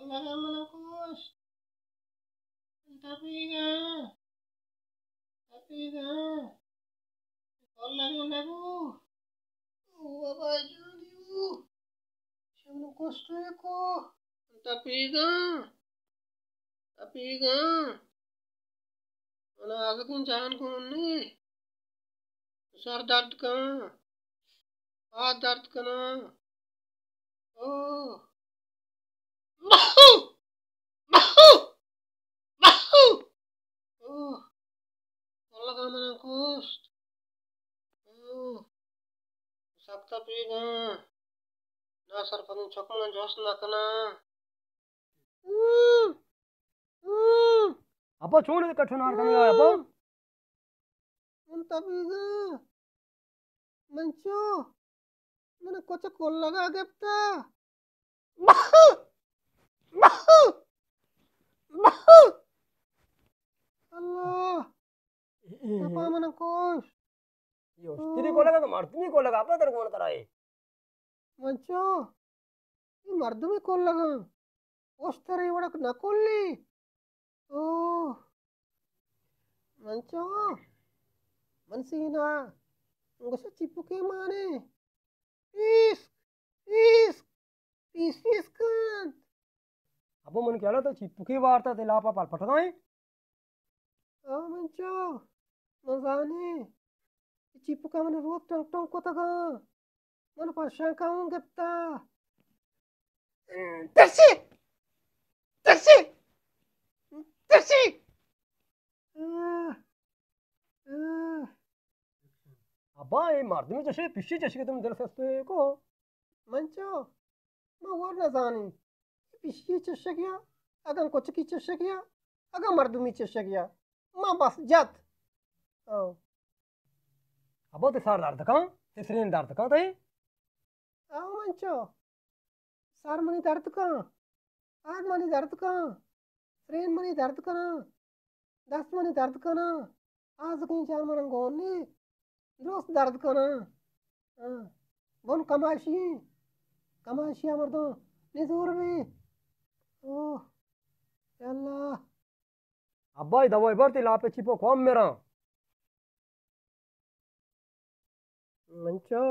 لگا منا کشت۔ تپیگاں، تپیگاں۔ کلگا نبو۔ او بابا جانیو۔ شمن کشت کو۔ تپیگاں، تپیگاں۔ منا آزگیں جان گون نے۔ سر درد کن، پاد درد کناں۔ او۔ مہو! مہو! مہو! او۔ کلگا منا کشت۔ او۔ سک تپیگاں۔ نا سرپدیں چک منا جوست نہ کناں۔ ابا چون کٹھنار کنگا ابا؟ من تپیگاں۔ منچو، من کچک کلگا گپتا۔ اللہ، تپا من کوش۔ یہ اشتری کلگا کہ مردمی کلگا، ابا تر کون ترا ہے؟ منچو، اے مردمی کلگاں، اشترے وڑک نہ کلی۔ او، منچو، من سینا گوشت چپکے مانے۔ پیس، پیس، پیس، پیس کنت۔ ابا من خیالا تو چپکے وارتا تے لاپا پال پٹگائیں۔ او منچو، من زانیں، اے چیپکا من روت ٹنگ ٹنگ کتگاں، من پرشان کاؤں گپتا۔ ترسی! ترسی! ترسی! آہ! آہ! ابا، اے مردمی چشے، پشی چشے کہ تم دل سستو کو؟ منچو، من ور نزانیں۔ پشی چشگیا، اگاں کچکی چشگیا، اگاں مردمی چشگیا۔ من بس جت۔ او۔ ابا، تے سر درد کن، تے سرین درد کن تے؟ او منچو، سر منی درد کن، پاد منی درد کن، سرین منی درد کناں، دست منی درد کناں، آزکیں جان من گون نی، درست درد کناں۔ ہاں، بن کماشی، کماشی مردم نزور بی۔ اوہ، یا اللہ۔ ابا، اے دوائی بر تے لاپے چیپو کوم میرا۔ منچو۔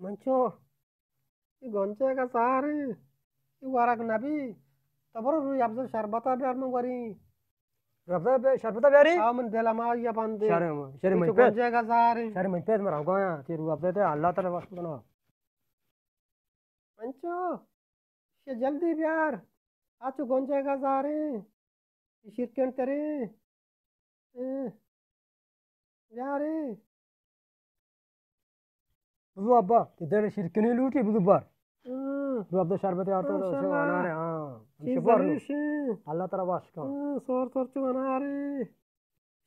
منچو۔ اے گونچے کا سارے۔ اے ورگ نبی۔ تو برو روی ابزا شربتا بیار من وری۔ ربزا بے-، شربتا بیاری؟ آ من دل ما یا بندے۔ شر ما، شر اے من چو پت۔ گونچے کا سارے۔ شر من پت مرا گویا۔ تی روی ابزا تے اللہ تعالی واسطہ بنا۔ منچو۔ شے جلدی بیار۔ آ چو گونجے گا زاریں۔ اے شیرکن تریں۔ اے۔ بیاریں۔ بزو ابا، کہ دل شیرکنی لوٹی، بزو بار۔ ہاں۔ بزو ابا شربت آرتا تو ماشاءاللہ۔ شو انارے، ہاں۔ ہم شبر نو۔ اللہ ترا باش کن۔ ہاں، سور سور چو انارے۔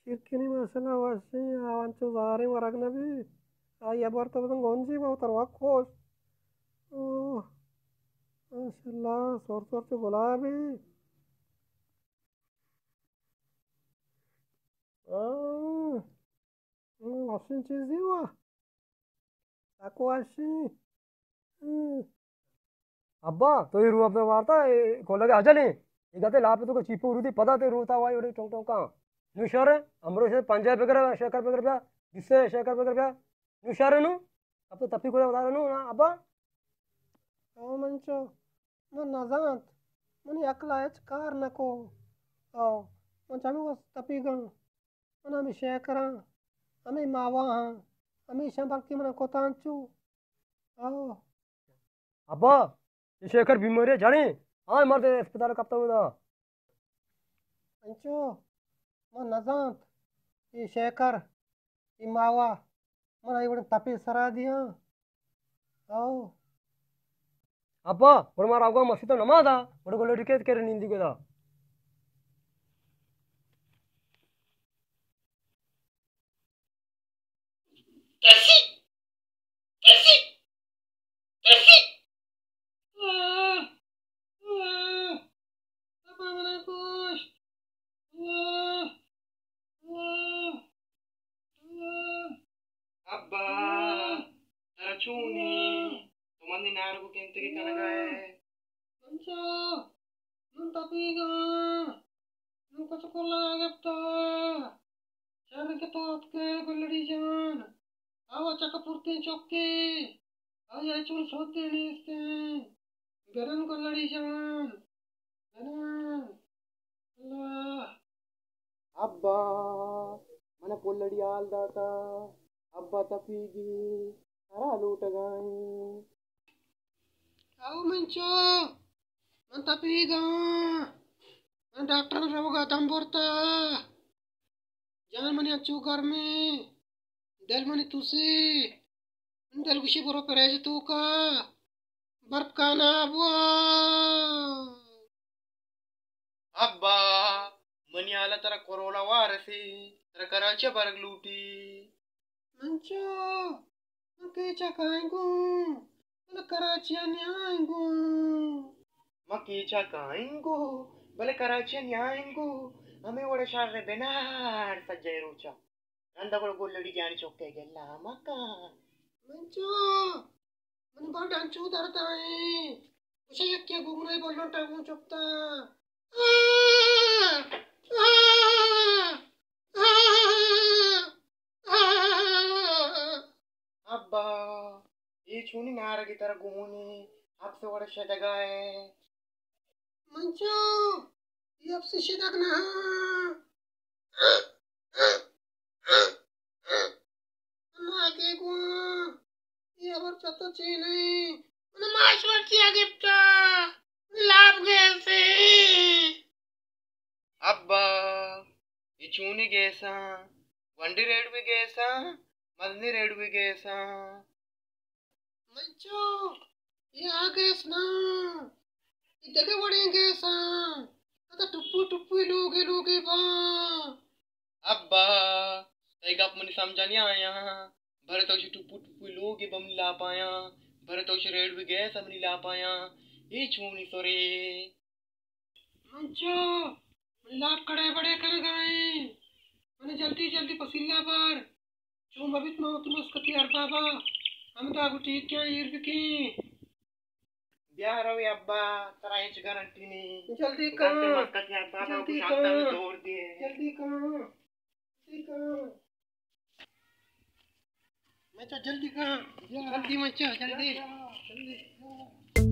شیرکنی ماشاءاللہ وشیں، آ انچو زاریں ورگ نبی۔ آئی ابر تو بزن گونجی با تر وک خوش۔ اوہ، ماشاءاللہ، سور سور چو گلابی۔ آہ، ہم، وشیں چیزی وا۔ سک وشیں۔ ہم۔ ابا، تو اے روح افزا وارتا، اے کولگے اجل ایں۔ اے گتے لاپ تو کو چیپو رودی پدا تے روتا وائی وڑے ٹونک ٹونکاں۔ نو شر، امرو سے پنجاہ بگر، شکر بگر بیا، بیس شکر بگر بیا۔ نو شر نو، اب تو تپی کو بتا نو نا ابا۔ او منچو، من نزانت، منی عقل ہچ کار نکو۔ او، من چمی وس تپی گاں۔ من ہمے شیکراں، ہمے ماواہاں، ہمیشاں بلکیں من کتاں چو۔ او۔ ابا، اے شیکر بیماری جانے، آ مرد اسپتال کپتا ہوتا۔ انچو، من نزانت، اے شیکر، اے ماوا، من آئی وڑیں تپے سرا دیاں۔ او۔ ابا، گڑا مارا اوگا مسیت نماز آ، گڑا گلڑی کیت کرے نیندی گدا۔ کسی، کسی، کسی۔ آہ، آہ، ابا منا گوش۔ آہ، آہ، آہ۔ ابا چونی؟ تو منی نارگ ءَ کینتگی کنگ ءَ ئے؟ من چو، من تپیگاں۔ نوں کچ کلا گپتا۔ شر کہ تو اتکے گلڑی جان۔ آوا چک پورتیں چکے۔ آیا چون سوتے نیستیں۔ برن گلڑی جان۔ برن۔ اللہ۔ ابا، من پلڑی حال داتا۔ ابا تپیگی، ترا لوٹگائیں۔ او منچو، من تپیگاں۔ من ڈاکٹر روگا دم برتا۔ جان منی انچو گرمیں۔ دل منی توسی۔ من دل گوشی برو پریج توکا۔ برپ کانا بوا۔ ابا، منی حالا ترا کرولا وارسی، ترا کراچی برگ لوٹی۔ منچو، من کیچا کائیں گوں، بلے کراچی ءَ نیائیں گوں۔ من کیچا کائیں گوں، بلے کراچی ءَ نیائیں گوں۔ ہمے وڑ شر بنار سجے روچا۔ رندا گڑا گلڑی جانی چکے گلا مکن۔ منچو، منی بڈ انچو درد آئیں۔ گوشے یکے گوگنائی بولن ٹاگوں چپتا۔ آ! آ! آ! آ! ابا، اے چونی نارگی ترا گونی، اپس وڑ شدگا ئے۔ منچو، اے اپس شدگ نہ۔ ناکے گواں، اے ہبر چہ تو چے نئیں؟ من ماش مرچی ءَ گپتا، لاپ گیسے۔ ابا، اے چونی گیساں؟ گونڈی ریڈوی گیساں، مزنی ریڈوی گیساں۔ منچو، اے آ گیس نہ، اے دگہ وڑیں گیساں۔ ادا ٹپو ٹپو لوگے لوگے باں۔ ابا، تئی گپ منی سمجھا نی آیاں۔ برے تو چہ ٹپو ٹپو لوگے بہ منی لاپ آیاں، برے تو چہ ریڈوی گیس منی لاپ آیاں۔ اے چونی سرے؟ منچو، من لاپ کڑے بڑے کنگا ایں۔ من جلدی جلدی پسیلا بار۔ چون ببیت من وتی مسکتی اربابا ہمدا گوں ٹیکیاں ایر بکیں۔ بیا روی ابا، ترا ہچ گارنٹی نی۔ جلدی کن۔ مسکتی اربابا جلدی کن۔ دور دے۔ جلدی کن۔ جلدی کن۔ منچو جلدی کن۔ جلدی منچو، جلدی۔ جلدی۔